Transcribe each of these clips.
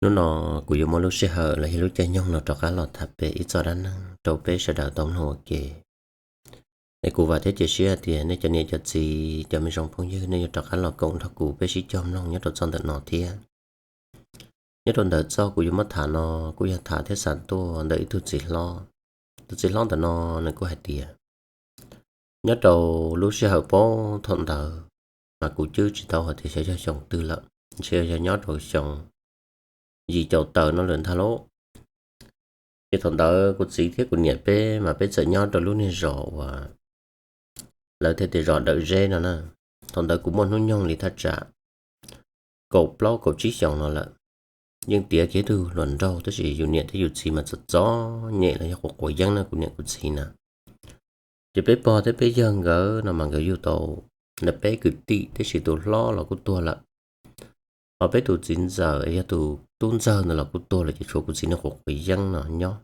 Hnub no kuv yuav muab lub sij hawm los yog lub caij nyoog no rov qab los tham pem ib txoj dab neeg rau peb sawv daws tau mloog ua ke. Es kuv vam thiab cia siab tias nej cov niam cov txiv, cov me zoo phooj ywg, nej yuav rov qab los koom nrog kuv peb sib cog mloog nyob rau txoj ntawm no thiab. Nyob rau ntawm txoj kuv yuav muab tham no kuj yog tham thiab xav tuaj ntawm ib tug txiv hlob. Tus txiv hlob ntawm no nws kuj hais tias, nyob rau lub sij hawm puag thaum ntawd mas kuv cwb tsis tau hais tias xyov yog xyoo twg lawm, ntshe yog nyob rau xyoo yim caum tawm no lawm ntag lauj. Ces thaum ntawd kuv txiv thiab kuv niam peb mas peb txawm nyob rau lub niag zos uas lawv thiaj tias zos Dawm Zeb no na. Thaum ntawd kuv muaj hnub nyoog li thaj tsam kaum plaub kaum tsib xyoos no lawm, yeej tiav kiag tug hluas nraug, tab sis yus niam thiab yus txiv mas txom txom nyem los yog quav quav yeeb na, kuv niam kuv txiv na. Ces peb pog thiab peb yawg nkawd no mas nkawd yug tau ntawm peb kwv tij, tab sis tus hlob los kuj tuag lawm. Ho peb tus txiv ntxawm yog tus tub ntxawg ntawd los kuj tuag lawm, ces tshuav kuv txiv niag quav quav yeeb no nyob.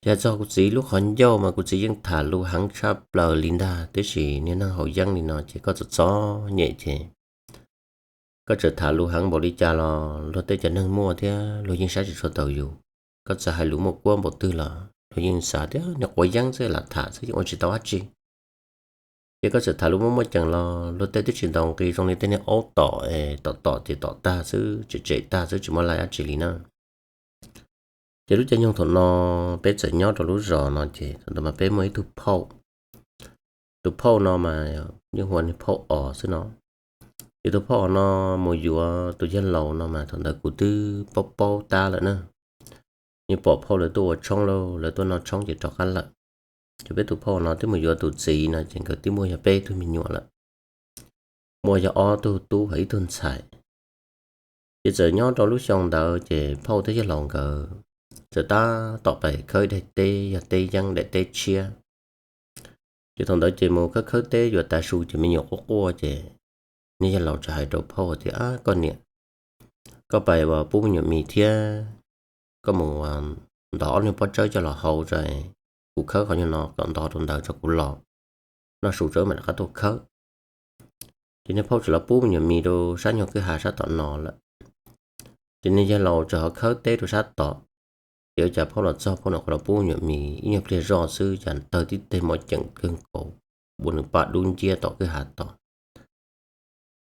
Ces hais txog kuv txiv lub qhov ncauj mas kuv txiv yeej tham lus heev tshaj plaws li ntag, tab sis niag neeg haus yeeb li no ces koj txom txom nyem ces koj txawm tham lus heev npaum li cas los luag tej cov neeg muaj thiab luag yeej saib tsis tshua taus yus. Koj txawm hais lus muaj kuab npaum twg los luag yeej xav tias niag quav yeeb xwb, lam tham xwb yeej ua tsis tau dab tsi. Ces koj txawm tham lus muaj muaj ceem los luag tej twb tsis ntaus nqi, zoo li tej niag aub tom es tom tom ces tom tag xwb, tsem tsem tag xwb, tsis muaj lais dab tsi li na. Ces lub caij nyoog thaum no peb txawm nyob rau lub zos no ces thaum ntawd mas peb muaj ib tug phauj. Tus phauj no mas yeej hu ua niag phauj Os xwb no. Ces tus phauj Os no mus yuav tus yawg laus no mas thaum ntawd kuv twb paub paub tab lawm na. Yeej pom phauj lawv tuaj ua tshoob lauj, lawv tuaj noj tshoob ces rov qab lawm. Ces peb tus phauj no twb mus yuav tus txiv no ces nkawd twb muaj yog peb tug me nyuam lawm, muaj yog ob tug tub hos ib tug ntxhais. Ces txawm nyob rau lub xyoo ntawd ces phauj thiab yawg laus nkawd txawm tab tom pais khawb daim teb, yog teb yeeb daim teb tshiab. Ces thaum ntawd ces mus khawb khawb teb yuav tav su ces me nyuam quaj quaj ces niag yawg laus txawm hais rau phauj tias, Ab koj niam, koj pais uas pub me nyuam mis thiab koj mus ntov ob niag pob tsawb coj los hau tso, kuv khawb qhov nyuag no kom ntov rau ntawd tso kuv los noj su tso mam rov qab tuaj khawb. Ces niag phauj txawm los pub me nyuam mis rau sab nyuag kwj ha sab tom no lawm. Ces niag yawg laus txawm ho khawb teb rau sab tod. Ces ua cas phauj los txog phauj nyuam qhuav los pub me nyuam mis ib nyuag pliag zoj xwb cas tawg tib teg mos ceem kawg nkaus, ua nws pa dub nciab tom kwj ha tod.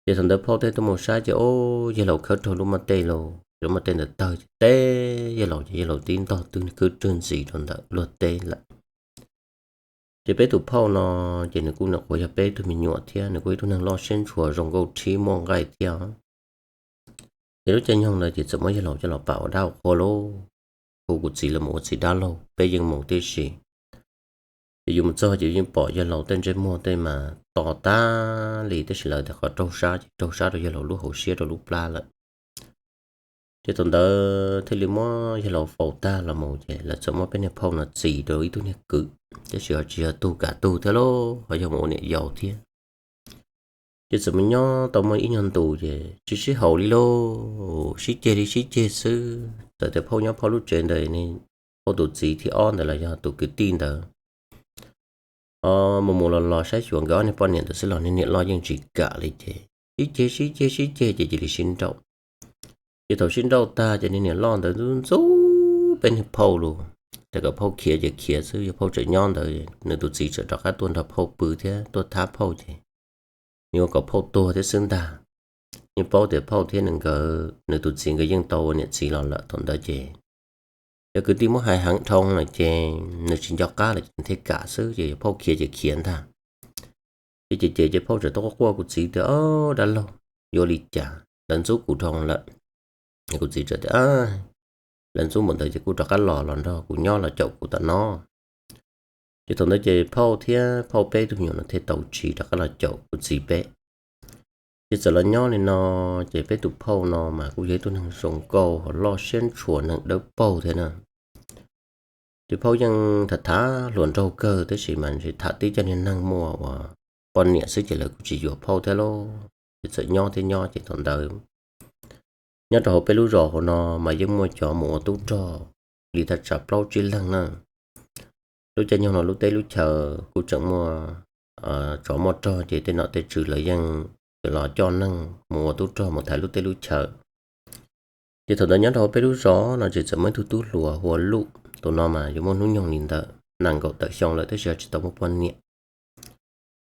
Ces thaum ntawd phauj thiaj tuaj mus saib ces, o, yawg laus khawb raug lub maj tej lauj, lub maj tej ntawd tawg ces teb yawg laus ces yawg laus tib ntog twb khwb rwg ntxiv rau ntawm luag teb lawm. Ces peb tus phauj no ces nws kuj nyuam qhuav yog peb tug me nyuam thiab nws kuj ib tug neeg loj siab ntshua zoo nkauj rhib muaj nqaij thiab. Ces lub caij nyoog ntawd ces txawm muab yawg laus coj los pam ua dab ua qhua lauj, hu kuv txiv los mus ua txiv dab laug, peb yeej mus tib si. Ces yus mus txog ces yeej pom yawg laus tej ntsej muag tej mas to tag li, tab sis lawv tias qhov raug sab ces raug sab rau yawg laus lub hauv siab rau lub plab lawm. Ces thaum ntawd thiaj li muab yawg laus faus tag los mus ces lawv txawm muab peb niag phauj no txis rau ib tug niag kwv, tab sis ho tsis yog tug kam tug thiab lauj, ho yog mus ua niam yau thiab. Ces txawm mus nyob tau muaj ib nyuag ntus ces tsis sib haum li lauj, sib ceg li sib ceg xwb. Txawm tias phauj nyob phauj lub tsev ntawd, phauj tus txiv thib ob ntawd los yog tus kwv tij ntawd, o, mus mus los los saib xyuas nkawd ob niag poj niam ntawd xwb los niag niam loj yeej tsis kam li ces sib ceg sib ceg sib ceg ces cia li sib nrauj. Ces thaum sib nrauj tag ces niag niam loj ntawd ntxub ntxub peb niag phauj lus, tias kom phauj khiav ces khiav xwb, yog phauj tseem nyob ntawd nws tus txiv tseem rov qab tuaj nrog phauj pw thiab tuaj thab phauj ces nws yuav kom phauj tuag thiab xwb ntag. Yeej paub tias phauj thiab nws nkawd, nws tus txiv nkawd yeej tau ua niam txiv los lawm thaum ntawd ces yog kwv tij muab hais heev dhau lawm ces nws tsis nco qab lawm ces thiaj kam xwb, ces yog phauj khiav ces khiav ntag. Ces ces ces ces phauj txawm tuaj quaj quaj kuv txiv tias, O, dab laug, yuav li cas lawv ntxub kuv dhau lawm. Kuv txiv txawm tias, Lawv ntxub npaum ntawd ces kuj rov qab los los nrog kuv nyob los caum kuv tom no. Ces thaum ntawd ces phauj thiab phauj peb tug me nyuam no thiaj tau tsis rov qab los caum kuv txiv peb. Ces txawm los nyob li no, ces peb tus phauj no mas kuj yog ib tug neeg zoo nkauj ho loj siab ntshua neeg dawb paug thiab na. Ces phauj yeej tham tham hluas nraug kawg tab sis mas ntshe tham tib cov niag neeg muaj uas poj niam xwb ces lawv kuj tsis yuav phauj thiab lauj. Ces txawm nyob thiab nyob ces thaum ntawd nyob rau hauv peb lub zos hauv no mas yeej muaj cov mus ua tub rog li thaj tsam plaub tsib leeg na. Lub caij nyoog no lub teb lub chaw kuj tseem muaj tsov muaj rog ces tej nom tej tswv lawv yeej los coj neeg mus ua tub rog mus thaiv lub teb lub chaw. Ces thaum ntawd nyob rau peb lub zos no ces txawm muaj ib tug tub hluas hu ua Luj, tus no mas yuav muaj hnub nyoog li ntawm nees nkaum tawm xyoo lawm tab sis ho tsis tau muaj poj niam.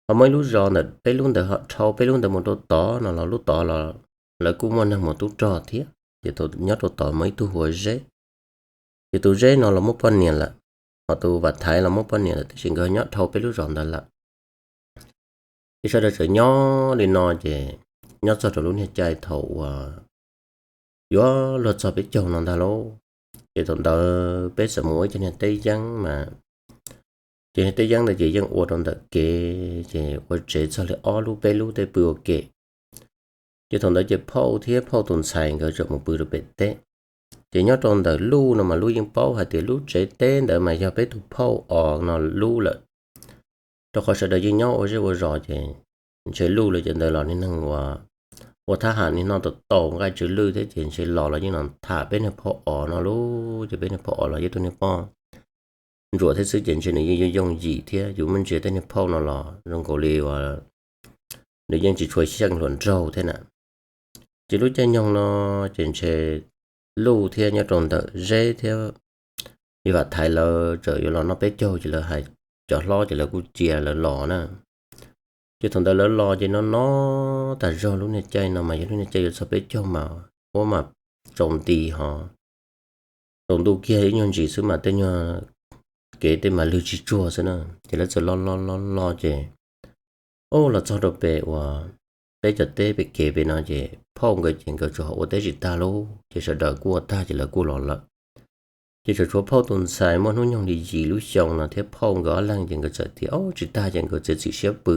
Ho muaj ib lub zos ntawm peb lub ntawd ho dhau peb lub ntawd mus rau tod no los lub tod los lawv kuj muaj neeg mus tub rog thiab. Ces thaum nyob rau tod muaj ib tug hu ua Zeb, ces tus Zeb no los muaj poj niam lawm, ho tus Vam Thaiv los muaj poj niam lawm tab sis nkawd nyob dhau peb lub zos ntawd lawm. Ces sawv daws txawm nyob li no ces nyob txog rau lub niag caij thaum uas yuav luag txog peb caug no ntag lauj. Ces thaum ntawd peb txawm mus ua ib cov niag teb yeeb mas, ces niag teb yeeb ntawd ces yeej ua rau ntawm kev, ces ua tsev txog li ob lub peb lub tej pw ua ke. Ces thaum ntawd ces phauj thiab phauj tus ntxhais nkawd txawm mus pw rau pem teb. Ces nyob rau ntawm Luj no mas Luj yeej paub hais tias lub tsev teb ntawd mas yog peb tus phauj os no Luj lawm, rau qhov sawv daws yeej nyob ua zej ua zos ces ntshe Luj lawv cov ntawd los niag neeg uas ua thab ham niag noj tau tau nqaij tsw lwj thiab ces ntshe los los yeej los tham peb niag phauj os no lauj. Ces peb niag phauj os los yog ib tug niag poj ntsuam thiab xwb ces ntshe nws yeej yooj yooj yim thiab, yus muab ntsia tej niag phauj no los zoo nkaus li uas nws yeej tsis tshua xyeej hluas nraug thiab na. Ces lub caij nyoog no ces ntshe Luj thiab nyob rau ntawm Zeb thiab Vam Thaiv lawv txawm yuav los noj peb caug ces lawv hais cov hlob ces lawv kuj cia lawv los na. Ces thaum ntawd lawv los ces no no tag zog, lub niag caij no mas yog lub niag caij yuav txog peb caug mas ua mas tsaus nti ho tsaus ntuj kiag ib nyuag ntsis xwb mas tej nyuag kev tej mas lwg tsis tsuag xwb na. Ces lawv txawm los los los los ces, o, los txog rau pem uas peb cov teb pem kev pem no ces phauj nkawd ces nkawd tsuas ua teb tsis tag lauj, ces sawv daws kuj ua tag ces lawv kuj los lawm. Ces tsuas tshuav phauj tus ntxhais muaj hnub nyoog li yim lub xyoo no thiab phauj nkawd ob leeg ces nkawd txawm tias, o, tsis tag ces nkawd txiav txim siab pw.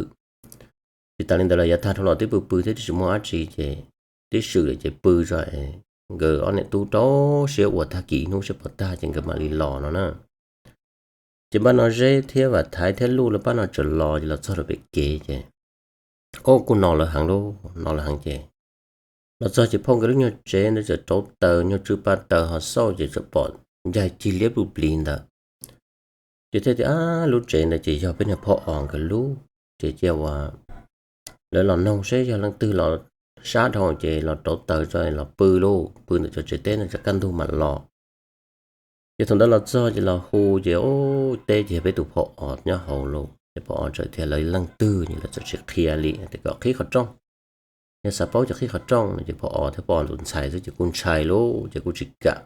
Tsis tas li ntawd los yav tag dhau los twb pw pw thiab twb tsis muaj dab tsi ces twb swm lawm ces pw tso, nkawd ob niam tub rau siab ua tag kis hnub seb puas tag ces nkawd mam li los no na. Ces npaj no Zeb thiab Vam Thaiv thiab Luj lawv pab no txawm los ces los txog rau pem kev ces, o, kuj no lawv heev lauj, no lawv heev ces los txog ces phauj nkawd lub nyuag tsev ntawd txawm rauv taws, nyuag tsw pa taws ho xauj ces txawm pom ncaig cig liab plis plis ntawd. Ces thiaj tias, ab, lub tsev ntawd ces yog peb niag phauj os nkawd lub, ces cia uas lawv los noog seb yog leej twg los sab dhau ces los rauv taws tso los pw lauj, pw ntawm cov tsev teb ntawd tsam kaj ntug mam los. Ces thaum ntawd los txog ces los hu ces, o, teb ces yog peb tus phauj os nyob hauv lauj. Ces phauj os txawm tias lawv leej twg ces lawv txawm tsis qhia li, tias kom qhib qhov rooj, yog xav paub ces qhib qhov rooj no. Ces phauj os thiab phauj os tus ntxhais xwb ces kuj ntshai lauj ces kuj tsis kam.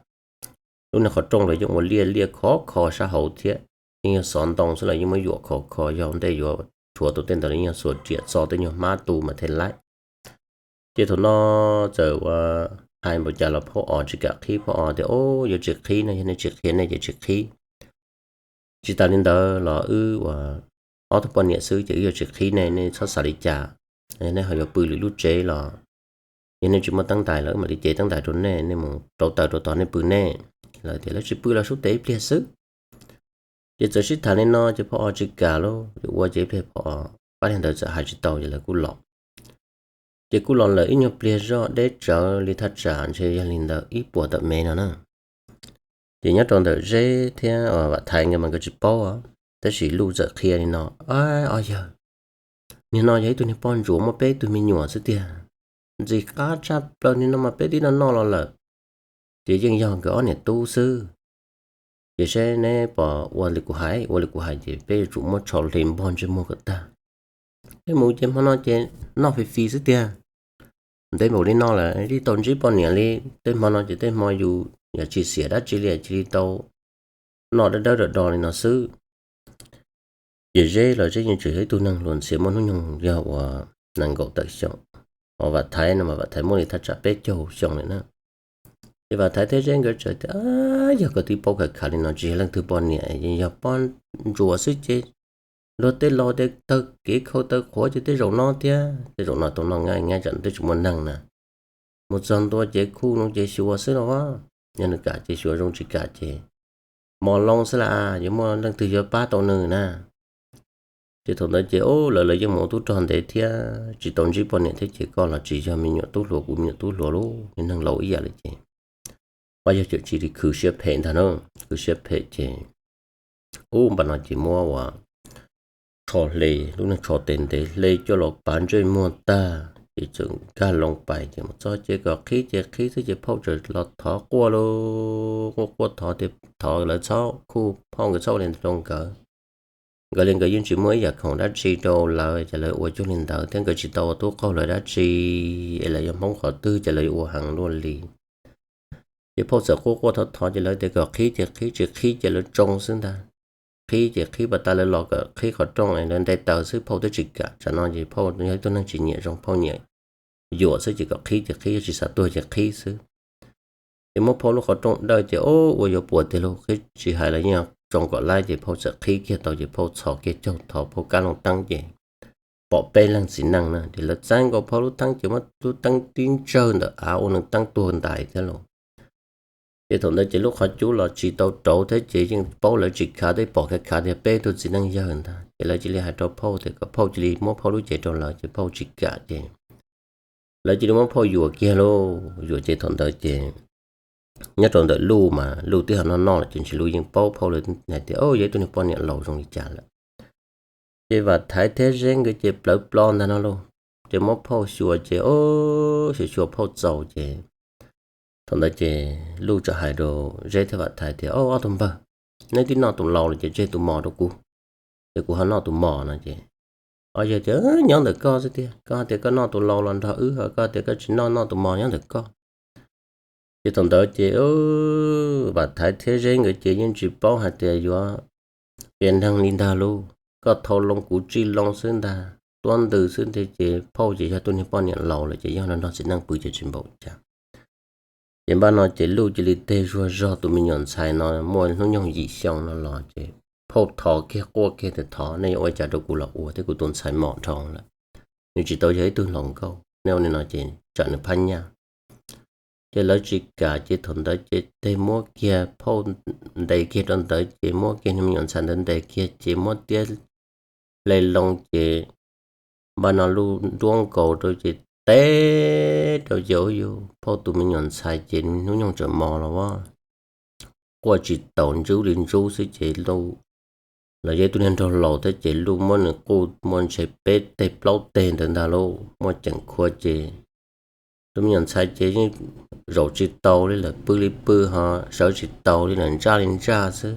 Lub niag qhov rooj los yeej ua liaj liaj khov kho sab hauv thiab, yeej yog xov ntoo xwb los yeej muab yuam khov kho, yog ua ntej yuav rhuav tau tej ntawd los yeej yog xuas riam txo tej nyuag hmab tu mas thiaj laib. Ces thaum no txawm ua hais npaum cas los phauj os tsis kam qhib, phauj os tias, o, yuav tsis qhib no, yog nej tsis qhia nej ces tsis qhib. Tsis tas li ntawd los wb ua ob tug poj niam xwb ces wb yuav tsis qhib nej, nej txhob xav li cas. Yog nej ho yuav pw lwm lub tsev los, yog nej tsis muaj teeb ntais los wb mam li cev teeb ntais rau nej, nej mus rauv taws rau tod nej pw nej. Lawv tias lawv tsis pw los sub tes ib pliag xwb. Ces txawm sib tham li no ces phauj os tsis kam lauj, yuav ua ces ib pliag phauj os pab li ntawd txawm hais tsis tau ces lawv kuj los. Ces kuj los lawm ib nyuag pliag zoj deb tsawv li thaj tsam ntshe yog li ntawm ib puas tawm mev no na. Ces nyob rau ntawm Zeb thiab Vam Thaiv nkawd mas nkawd tsis paub, tab sis Luj txawm qhia li no, o yawg, niag no yog ib tug niag poj ntsuam muaj peb tug me nyuam xwb tiag. Ntxim qab tshaj plaws, niag no mas peb twb noj noj los lawm, ces yeej yog nkawd ob niam tub xwb. Ces seb neb puas ua li kuv hais, ua li kuv hais ces peb yuav tsum muab tsho hle npog ntsej muag kom tag. Peb mus ces hmo no ces noj fis fis xwb tiag. Ntev npaum li no lawm tsis tau ntsib poj niam li, tej hmo no ces tej hmo yus yam tsis xiam dab tsi li, cia li tau noj dawb dawb do do li no xwb. Ces Zeb los Zeb yeej tseem yog ib tug neeg hluas ntxhias muaj hnub nyoog yog uas nees nkaum tawm xyoo, ho Vam Thaiv no mas Vam Thaiv muaj li thaj tsam peb caug xyoo lawm na. Ces Vam Thaiv thiab Zeb nkawd txawm tias, yog koj twb paub khav khav li no tsis yog leej twg poj niam, yeej yog poj ntsuam xwb ces luag tej laus tias taw kev khau taw qhuav ces tej zaum no thiab, tej zaum no tau noj nqaij nyab tsam twb tsis muaj neeg na. Mus txog ntua ces khuj no ces xyuas xwb los as, yog nws kam ces xyuas zoo, tsis kam ces mos loo xwb las, yuav muaj leej twg yuav pab tau nws na. Ces thaum ntawd ces lawv lawv yeej mus ua tub rog ntev thiab tsis tau ntsib poj niam thiab ces koj los tsis yog me nyuam tub hluas kuv me nyuam tub hluas lauj, niag neeg laus ib yam li ces pab yog cawm tsis li khwv siab phem ntag na. Khwv siab phem ces ub npaj no ces muab uas tsho hle, lub neej tsho tes ntev hle coj los pav ntsej muag tag, Ces txawm nkag loo pais ces mus txog ces kom qhib ces qhib xwb ces phauj txawm los thov quaj lauj, quaj quaj thov tias thov lawv txhob khuj, phauj nkawd txhob ua li rau nkawd. Nkawd li nkawd yeej tsis muaj ib yam khoom dab tsi rau lawv ces lawv ua cuag li ntawd thiab nkawd tsis tau ua tub qaug lawv dab tsi, es lawv yog Hmoob qhov twg ces lawv yuav ua heev luaj li. Ces phauj txawm quaj quaj thov thov ces lawv tias kom qhib ces qhib, tsis qhib ces lawv tsoo xwb ntag. Qhib ces qhib pas tas lawv los kom qhib qhov rooj es lawv nte taws xwb, phauj twb tsis kam. Tsam no ces phauj yog ib tug neeg tsis nyiam zoo, phauj nyiam yuam xwb ces kom qhib ces qhib, yog tsis xav tuag ces qhib xwb. Ces muab phauj lub qhov rooj dawj ces ua yuav puas tiag lauj, qhib tsis hais los yeej tsoo kom laib ces phauj txawm qhib kiag tau ces phauj txhos kiag caug thov phauj kab loo teeb ces pom peb leeg txiv neej na, ces lawv txeeb nkaus phauj lub teeb ces muab lub teeb tib ntsawg ntawm av ua nws teeb tuag ntais thiab lauj. Ces thaum ntawd ces lub qhov cub los tsis tau rauv thiab ces yeej paub lawv tsis khav thiab, pom khav khav tias peb tug txiv neej yawg ntag ces lawv cia li hais rau phauj tias kom phauj cia li muab phauj lub cev rau lawv ces phauj tsis kam ces lawv cia li muab phauj yuam kiag lauj. Yuam ces thaum ntawd ces nyob rau ntawm Luj mas Luj twb ho noj noj lawm ces ntshe Luj yeej paub phauj lawm hais tias, o, yog ib tug niag poj niam laus zoo li cas lawm. Ces Vam Thaiv thiab Zeb nkawd ces plawv plo ntag no lauj. Ces muab phauj xyuas ces, o, xyuas xyuas phauj txaus ces thaum ntawd ces Luj txawm hais rau Zeb thiab Vam Thaiv tias, o, ob tug npawg, neb twb noj tus laus lawm ces tseg tus mos rau kuv, ces kuv ho noj tus mos no ces ob yawg tias, nyob ntawm koj xwb tiag, koj hais tias koj noj tus laus los nrog wb, ho koj tias koj tsis noj, noj tus mos nyob ntawm koj. Ces thaum ntawd ces Vam Thaiv thiab Zeb nkawd ces yeej tsis paub hais tias yuav qia neeg li ntag lauj. Koj thau loo kuv tsij loo xwb ntag, tuab ntws xwb ntag ces phauj ces yog tus niag poj niam laus lawm ces yog nrog txiv neej pw ces tsis npaum cas. Ces npaj no ces Luj cia li teg zuag zog tus me nyuam ntxhais no muaj hnub nyoog yim xyoo no los ces phauj thov kiag quaj kiag tias, thov nej yuav ua cas rau kuv los ua thiab, kuv tus ntxhais mos dhau lawm, nws tsis tau yog ib tug hluas nkauj, nej ua li no ces tsam nws phab nyaj. Ces lawv tsis kam ces thaum ntawd ces teg muab kiag phauj ntes kiag rau ntawd ces muab kiag niag me nyuam ntxhais ntawd ntes kiag ces muab tiab hle loo ces npaj no Luj nruab nkaus rau ces teb rau ces, u, yus phauj tus me nyuam ntxhais ces hnub nyoog tseem mos los as, quaj tsis taus, ntsub li ntsub xwb ces Luj los yog ib tug niag nraug laus thiab ces Luj muab nws quj muaj ntshe peb teg plaub teg ntawd ntag lauj, muaj ceem khua ces tus me nyuam ntxhais ces yeej zaum tsis taus li lawm, pw li pw ho sawv tsis taus li lawm, ntsaj li ntsaj xwb.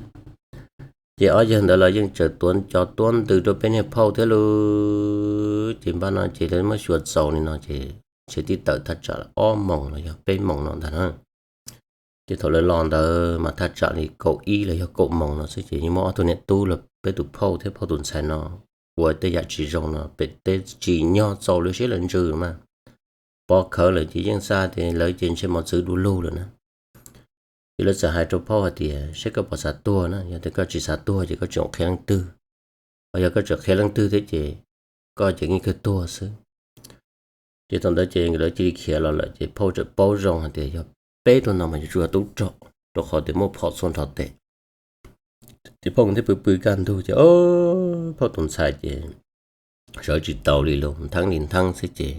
Ces ob yawg ntawd los yeej tseem tuav cov tuab ntws rau peb niag phauj thiab lauj. Ces npaj no ces lawv muab xyuas txaus li no ces ntshe twb tawm thaj tsam ob moos los yog peb moos no ntag na. Ces thaum lawv los ntawd mas thaj tsam li kaum ib los yog kaum moos no xwb ces yeej muab ob tug niam tub los peb tus phauj thiab phauj tus ntxhais no ua tej yam tsis zoo no pem teb tsim nyog txaus lawv siab lawv ntsws mas. Pov khawv lawm ces yeej xav tias lawv ces ntshe mos txwv du lug lawm na. Ces lawv txawm hais rau phauj hais tias, saib koj puas xav tuag na, yog tias koj tsis xav tuag ces koj tsis qhia leej twg, ho yog koj tseem qhia leej twg thiab ces koj ces yeej kawg tuag xwb. Ces thaum ntawd ces lawv cia li khiav los lawm ces phauj txawm paub zoo hais tias yog peb tug no mas yuav tsum yog tub rog, rau qhov tias muaj phom txhua nrho tes. Ces phauj thiaj pw pw kaj ntug ces phauj tus ntxhais ces sawv tsis taus li lauj, ntheeb li ntheeb xwb ces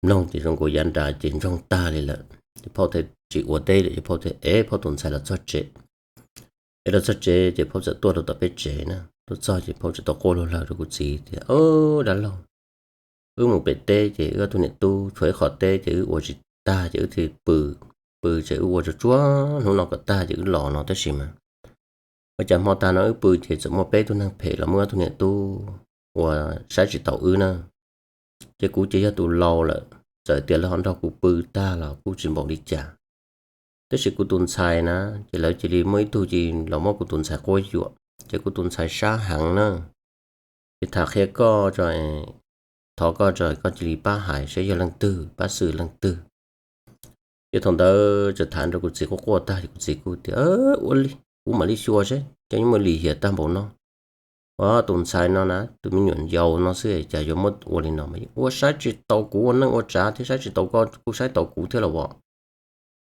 mloog ces zoo nkaus yav nrad ces ntsoog tag li lawm. Ces phauj thiaj tsis ua teb lawm ces phauj thiaj ev phauj tus ntxhais los txog tsev. Ev los txog tsev ces phauj txawm tuaj rau tom peb tsev na, tuaj txog ces phauj txawm tau quaj luag lawg rau kuv txiv tias, o, dab laug, wb mus pem teb ces wb ob tug niam tub tshuav ib qho teb ces wb ua tsis tag ces wb thiaj pw, pw ces wb ua tsuag tsuag hnub no kom tag ces wb los no tab sis mas ua cas hmo tag no wb pw ces txawm muaj peb tug neeg phem los muab wb ob tug niam tub ua saib tsis taus wb na. Ces kuv ces yog tus laus lawm, txawm tias lawv ho nrog kuv pw tag los kuj tsis npaum li cas. Tab sis kuv tus ntxhais na, ces lawv cia li muaj ib tug cia li los muab kuv tus ntxhais quab yuam, ces kuv tus ntxhais sab heev na. Ces tham qhia koj tso, thov koj tso, koj cia li pab hais saib yog leej twg, pab xwm leej twg. Ces thaum ntawd txawm tham rau kuv txiv quaj quaj tag ces kuv txiv kuj tias, ua li, kuv mam li xyuas seb, cov yeej muaj lim hiam tag npaum no. Ua tus ntxhais no na, tus me nyuam yaus no xwb cas yuav muab ua li no mas ua saib tsis taus kuv ua neej ua tsav thiab saib tsis taus koj kuj saib taus kuv thiab los as.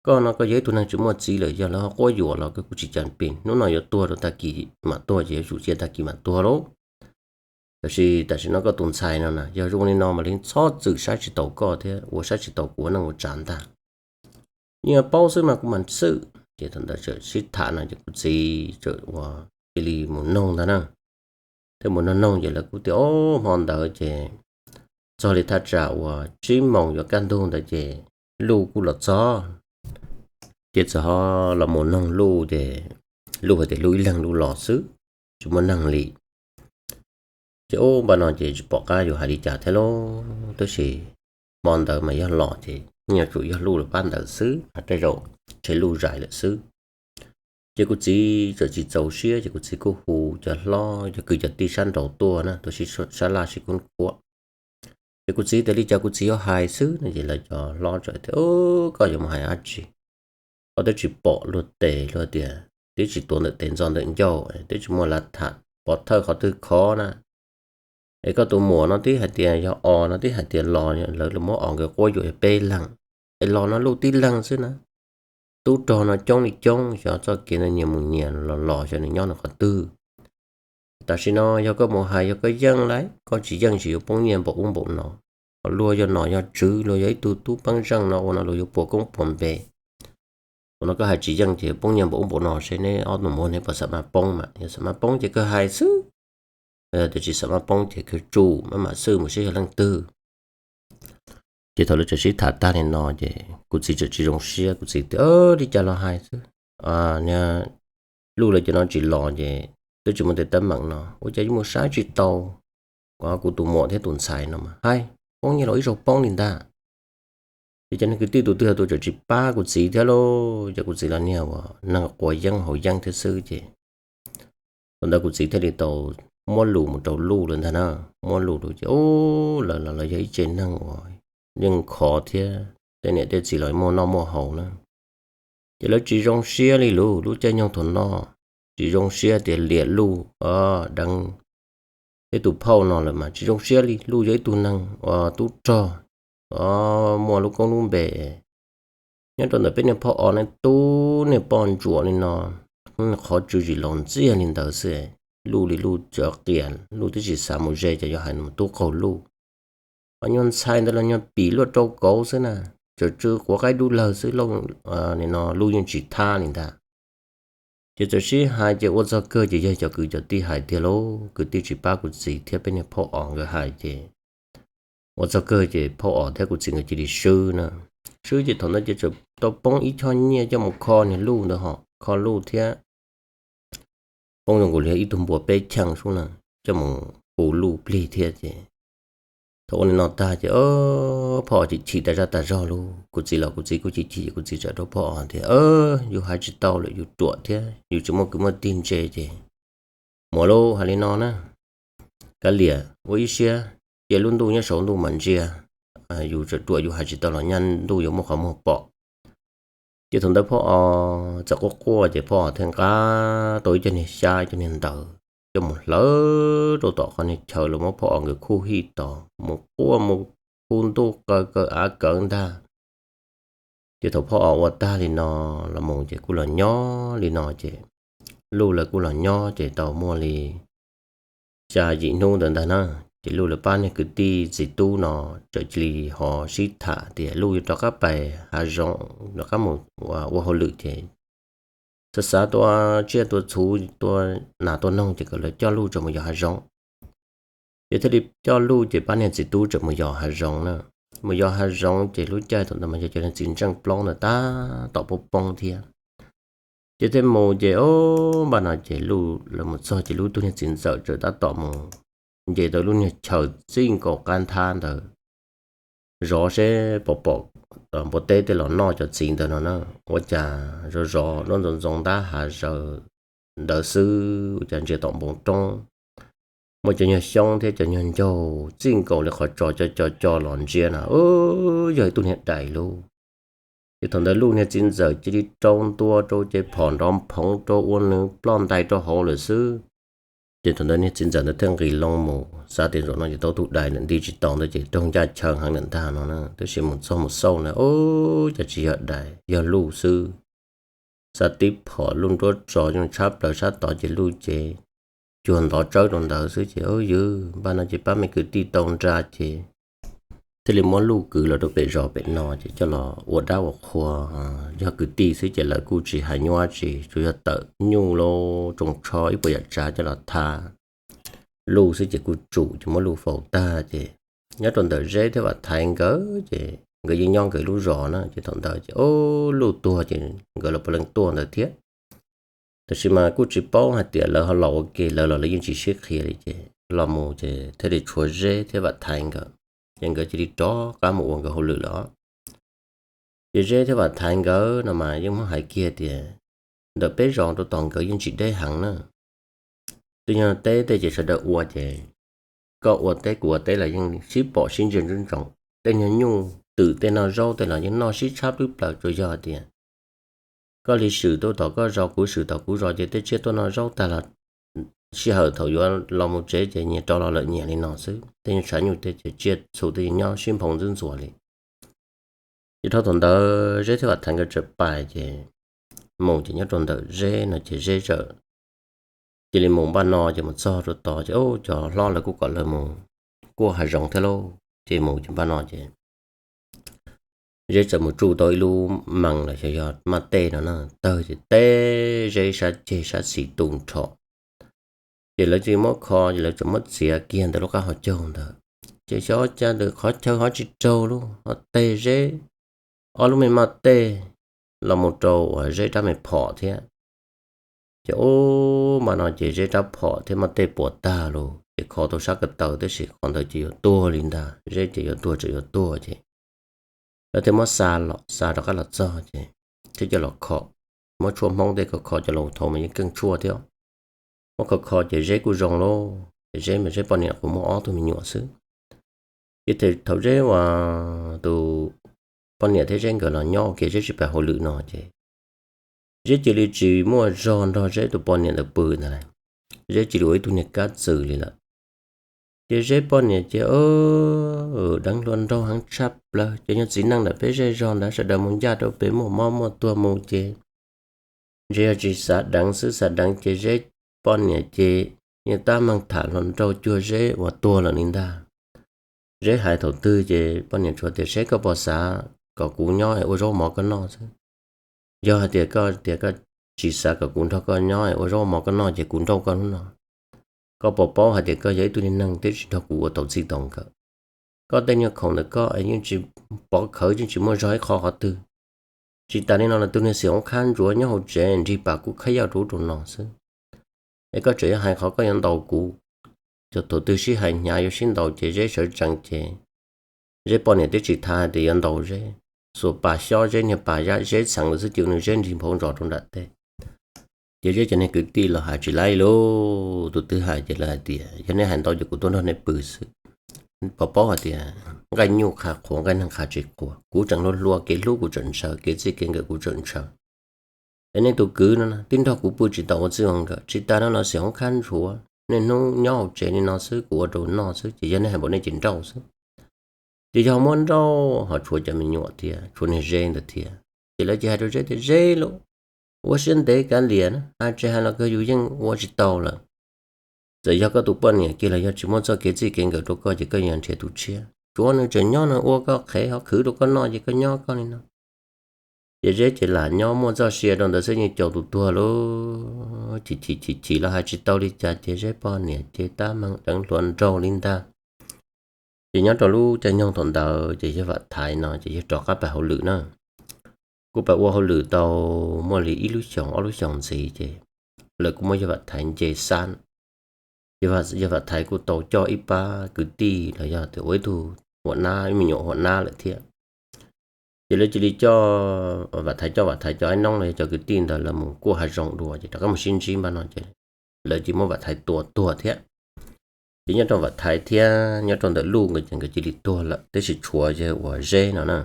Koj no koj yog ib tug neeg tsis muaj txiv lawm, yog lawv ho quab yuam los koj kuj tsis cas pes, hnub no yuav tuag rau tag kis mam tuag ces yuav tsum cia tag kis mam tuag lauj. Tab sis tam sim no koj tus ntxhais no na, yog zoo li no mam li txhob txwm saib tsis taus koj thiab ua saib tsis taus kuv ua neej ua tsav ntag. Yeej paub xwb mas kuv mam xwm. Ces thaum ntawd txawm sib tham no ces kuv txiv txawm ua cia li mus noog ntag na. Thiaj mus noog noog ces lawv kuj tias, o, hmo ntawd ces txog li thaj tsam uas tsib moos yuav kaj ntug ntawd ces Luj kuj los txog. Ces txawm ho los mus noog Luj ces Luj hais tias Luj ib leeg Luj los xwb, tsis muaj neeg li. Ces ub, npaj no ces tsis pom qab yuav hais li cas thiab lauj, tab sis hmo ntawd mas yog los ces nyob tsum yog Luj los pab ntawd xwb, tej zaum ntshe Luj zais lawm xwb. Ces kuv txiv txawm tsis txaus siab ces kuv txiv kuj hu cov hlob cov kwv cov tij sab nraud tuaj na, tuaj sib sab laj sib kub kuab. Ces kuv txiv tias li cas kuv txiv yuav hais xwb no ces lawv cov hlob txawm tias, Koj yuav mus hais dab tsi? Koj twb tsis pom luag tes luag tias twb tsis tuav ntawm tes ntxo ntawm ncauj, twb tsis muaj lav tham pov thawj qhov twg khov na. Es koj tus muam no twb hais tias yog os no twb hais tias los, lawv los muab os nkawd quab yuam yog peb leeg, es los no Luj tib leeg xwb na. Tub rog no coob li coob, xyov txoj kev ntawd nyias mus nyias los los xyov nws nyob nws qhov twg. Tam sim no yog koj mus hais yog koj yeej lawm, koj tsis yeej tsis yuav poob nyiaj npaum ub npaum no. Ho luag yog nom yog tswv, luag yog ib tug tub peeb zeej no ua no luag yuav puas koob puas npe. Ua no koj hais tsis yeej ces poob nyiaj npaum ub npaum no, seb neb ob tug muam neb puas xam maj poob mas, yog xam maj poob ces kawg hais xwb, yog tias tsis xam maj poob ces kawg tsum maj mam xwb mus seb yog leej twg. Ces thaum lawv txawm sib tham tag li no ces kuv txiv txawm tsis zoo siab, kuv txiv tias, Li cas los hais xwb, niag Luj lawv cov no tsis los ces twb tsis muaj tej teeb meem no, ua cas yuav mus saib tsis tau kuv tus muam thiab tus ntxhais no mas hais poob nyiaj los ib zaug poob li ntag. Ces cov neeg kwv tij tus twg tus txawm tsis pab kuv txiv thiab lauj, ces kuv txiv los niag uas neeg quav yeeb haus yeeb thiab xwb ces thaum ntawd kuv txiv thiaj li tau muab lus mus rau Luj lawv ntag na. Muab lus rau ces ub, lawv los lawv yog ib tsev neeg uas yeej khov thiab tej niam tej txiv los muaj noj muaj haus na. Ces lawv tsis zoo siab li lub, lub caij nyoog thaum no tsis zoo siab tias liam Luj deev ib tus phauj no lawm mas tsis zoo siab li. Luj yog ib tug neeg uas tub rog, muaj lub koob lub npe nyob rau ntawm peb niag phauj os ne, tub niag poj ntsuam li no, qhov tswv zis laus ntxiag li ntawd xwb. Luj li Luj txawv qias, Luj twb tsis xav mus ze ces yuav hais mus tub qaug Luj. Ho nyuag ntxhais ntawd los nyuag pim luaj rau kauv xwb na, txawm tsw quav qaib dub lawg xwb, no Luj yeej tsis thab li ntag. Ces txawm sib hais ces ua txog kawg ces yog cov kwv cov tij hais tiag lauj, kwv tij tsis pab kuv txiv thiab peb niag phauj os nkawd hais ces ua txog kawg ces phauj os thiab kuv txiv nkawd cia li swb na. Swb ces thaum ntawd ces txawm tau poob ib choj nyiaj coj mus kho niag Luj ntawd ho kho Luj thiab poob zoo nkaus li ib tug npua peb cheej sub na, coj mus hu Luj plig thiab ces thaum ua li no tag ces phauj os chim chim tas zaj tas zog lauj, kuv txiv los kuv txiv kuj chim chim ces kuv txiv txawm rau phauj os tias, Yus hais tsis tau lawm, yus ruam thiab yus tsis muaj kwv muaj tij ntse ces muam lauj, hais li no na, kav liam ua ib siab, cia lub ntuj nyob saum ntuj mas ntsia, yus txawm ruam yus hais tsis tau los nyaj ntuj yuav muaj qhov muag pom. Ces thaum ntawd phauj os txawm quaj quaj ces phauj os thiaj nqa tau ib co niag xyab ib co niag ntawv coj mus hlawv rau tom qhov niag chaw los muab phauj os nkawd khuj hij tos, mus quaj mus hu ntuj qaw kaw av kawv ntag. Ces thaum phauj os ua tag li no los mus ces kuj los nyob li no ces Luj lawv kuj los nyob ces tau muaj li xya yim hnub ntawd ntag na. Ces Luj lawv pab niag kwv tij txiv tub no txawm cia li ho sib tham tias Luj yuav rov qab pais hav zoov rov qab mus ua hauj lwm ces xav xav tua tsiaj tua txhuv tua nas tua noog ces kom lawv coj Luj tso mus yos hav zoov. Ces thiaj li coj Luj ces pab niag txiv tub txawm mus yos hav zoov na. Mus yos hav zoov ces lub caij thaum ntawd mas yog cov niag txiv ntseej plaub ntawd tab tom poob poob thiab. Ces thiaj mus ces o, npaj no ces Luj lawv mus txog ces lub tug niag txiv ntxawm txawm tab tom mus nce tau lub niag chaw txij nkaus qab nthab ntawd zov seb pom pom npua teb tej los noj cov txiv ntawd no na. Ua cas zov zov lub ntxoov ntxoov ntab hav zoov ntawd xwb ua cas ntsia tom npoo roob muaj cov nyuag xyoob thiab cov nyuag ncaug txij nkaus li qhov tso co co co los ntsia na, yog ib tug niag dais lauj. Ces thaum ntawd Luj niag txiv ntxawm cia li rau ntua rau ces phom nrov phoov rau ua nws ploj ntais rau hauv lawm xwb. Ces thaum ntawd niag txiv ntxawm ntawd thiaj nqis loo mus xav tias zaum no ces tau tus dais lawm nti tsis tau ntawd ces raug ncaj chaw heev lawm ntag no na. Tab sis mus txog mus xauj na, o, cas tsis yog dais, yog Luj xwb. Xav tib phom Luj nruab tso zoo tshab plaws sab tod ces Luj ces cuag ntov tsawb rau ntawd xwb ces o ywg, npaj no ces pab me kwv tij tau nra ces thiaj li muab Luj kwv los rau pem zos pem no ces coj los ua dab ua qhua. Yog kwv tij xwb ces lawv kuj tsis hais nyuaj tsis, tsuas yog tawm nyuj lauj, tsoos tsho ib puas yam tsav coj los tha Luj xwb ces kuj tsum ces muab Luj faus tag ces nyob rau ntawm Zeb thiab Vam Thaiv nkawd ces nkawd yeej nyob nkawd lub zos na, ces thaum ntawd ces o, Luj tuag ces nkawd los puav leej tuaj ntawd thiab. Tab sis mas kuj tsis paub hais tias lawv ho los ua ke, lawv los lawv yeej tsis sib qhia li ces los mus ces thiaj li tshuav Zeb thiab Vam Thaiv nkawd, ces nkawd cia li rov qab mus ua nkawd hauj lwm lawm. Ces Zeb thiab Vam Thaiv nkawd no mas yeej muab hais kiag tias ntawm peb zos rau tom nkawd yeej tsis deb heev na. Twb yog teb tej ces sawv daws ua ces koj ua teb kuv ua teb los yeej sib pom sib ntsia ntsoov ntsoov. Tej nyuag nyuj twm tej noj zaub tej los yeej noj sib tshab plwb plaws, tsuas yog tias koj li swm tuaj tom koj zos kuv swm tom kuv zos ces tej tsiaj tuaj noj zaub tag los sij hawm thaum yuav los mus tsev ces nyias rov los lawm nyias li no xwb. Tej nyuag tshav nyuj tej ces tsiaj txhu tej nyob sib nphoo ntxwb ntxuas li. Ces dhau thaum ntawd Zeb thiab Vam Thaiv nkawd txawm pais ces mus ces nyob rau ntawm Zeb no ces Zeb txawm cia li mus npaj no ces mus txog rau tod ces cov hlob lawv kuj kom lawv mus kuaj hav zoov thiab lauj. Ces mus ces npaj no ces Zeb txawm mus tsuj tau ib lub mees los xyov yog maj tej no na, tawg ces teb Zeb sab ceg sab xis tu nrho. Ces lawv tsis muab kho ces lawv txawm muab txiav kiag ntawm lub qab hauv caug ntawd. Ces xyov cas ntawm qhov chaw ho tsis raug lauj, ho teg Zeb ob lub me maj tej los mus rau uas Zeb rab me phom thiab. Ces ub, npaj no ces Zeb rab phom thiab maj tej puas tag lauj, ces kho tau sab ko taw tab sis qhov ntawd ces yuav tuag li ntag, Zeb ces yuav tuag tseem yuav tuag ces lawv thiaj muab xa los, xa rov qab los txog ces thiaj coj los kho. Muab tshuaj Hmoob tej kho kho cov laus thaum mas yeej keej tshuaj thiab. Muab kho kho ces Zeb kuj zoo lauj, ces Zeb mas Zeb poj niam kuj muaj ob tug me nyuam xwb. Ces thaum Zeb uas tus poj niam thiab Zeb nkawd los nyob ua ke Zeb tsis pais hauj lwm no ces Zeb cia li tsis muaj zog nrog Zeb tus poj niam ntawd pw ntag lauj. Zeb cia li ua ib tug niag kab txwm li lawm. Ces Zeb poj niam ces deev hluas nraug heev tshaj plaws, ces nyob txiv neej ntawm peb zej zog ntawd sawv daws mus ncaj rau pem muaj mob muaj tuag mus ces ntshe yog tsis xav deev xwb, xav deev ces Zeb poj niam ces yeej tab meeg tham hluas nraug cuag Zeb uas tuag lawm li ntag. Zeb hais thaum twg ces poj niam tsuas tias Zeb koj puas xav kom kuv nyob es ua zaub mov koj noj xwb. Yog hais tias koj tias koj tsis xav kom kuv nrog koj nyob es ua zaub mov koj noj ces kuv nrauj koj hnub no. Koj puas paub hais tias koj yog ib tug niag neeg twb tsis nrog kuv ua tau txij tau nkawm. Koj tej nyuag khoom ntawm koj es yeej tsis pov khawv, yeej tsis muaj zog ib qho qhov twg. Tsis tas li no los tus niag xim hoob khab ntsuav nyob hauv tsev nrig pas kuj khab yaj rau ub rau no xwb. Es koj tseem yuav hais qhov koj yuav ntaus kuv. Cov thaum twg sib hais hnyav yuav sib ntaus ces Zeb sawv tsees ces Zeb poj niam twb tsis tha hais tias yuav ntaus Zeb. Xuas pas xyob Zeb niag pas yaj Zeb txheev lawm xwb ces nws Zeb nrig nphau ntsos rau nram teb. Ces Zeb cov niag kwv tij los hais tsis laib lauj, tus twg hais ces lawv hais tias yog nej hais ntau ces kuv tuaj nrog nej pw xwb. Puas paub hais tias nqaij nyuj qha qhuav, nqaij neeg qha tsis qhuav, kuv tseem hluas hluas kev hlub kuv tseem ntshaw, kev txij kev nkawm kuv tseem ntshaw. Es nej tus kwv no twb nrog kuv pw tsis tau ua txij ua nkawm, tsis tas no los xim hoob khab ntsuav, niaj hnub nyob hauv tsev li no xwb kuv ua rau noj xwb ces yog nej hais npaum nej ces nrauj xwb. Ces yog muab nrauj ho tshuav cov me nyuam thiab tshuav niag Zeb ntawd thiab. Ces lawv cia hais rau Zeb tias Zeb lauj, ua siab ntev kav liam na, hais tsis hais los kawg yus yeej ua tsis tau lawm. Txawm yog koj tus poj niam kiag los yog tsis muaj txoj kev txij kev nkawm rau koj ces koj yuav nrhiav tus tshiab, tsuav nws tseem nyob nws ua koj qhev ho khwv rau koj noj ces koj nyob koj li no. Ces Zeb ces lam nyob muaj txoj sia rau ntawd xwb, yeej caum tus tuag lauj. Chim chim chim chim los hais tsis tau li cas ces Zeb poj niam ces tab meeg deev hluas nraug li ntag. Ces nyob rau lub caij nyoog thaum ntawd ces yawg Vam Thaiv no ces yawg rov qab pais hauj lwm na. Kuj pais ua hauj lwm tau muaj li ib lub xyoos ob lub xyoos ntxiv ces lawv kuj muab yawg Vam Thaiv nce xab. Yawg Vam Thaiv kuj tau coj ib pab kwv tij los yog tias ua ib tug huam nab, ib me nyuam huam nab lawm thiab. Ces lawv cia li coj Vam Thaiv, coj Vam Thaiv cov aib noob los yog cov kwv tij ntawd lawv mus kuaj hav zoov dua ces rov qab mus sib ntsib npaj no ces lawv cia muab Vam Thaiv tua tuag thiab. Ces nyob rau Vam Thaiv thiab nyob rau ntawm Luj nkawd ces nkawd cia li tuag lawm, tab sis tshuav yawg uas Zeb no na.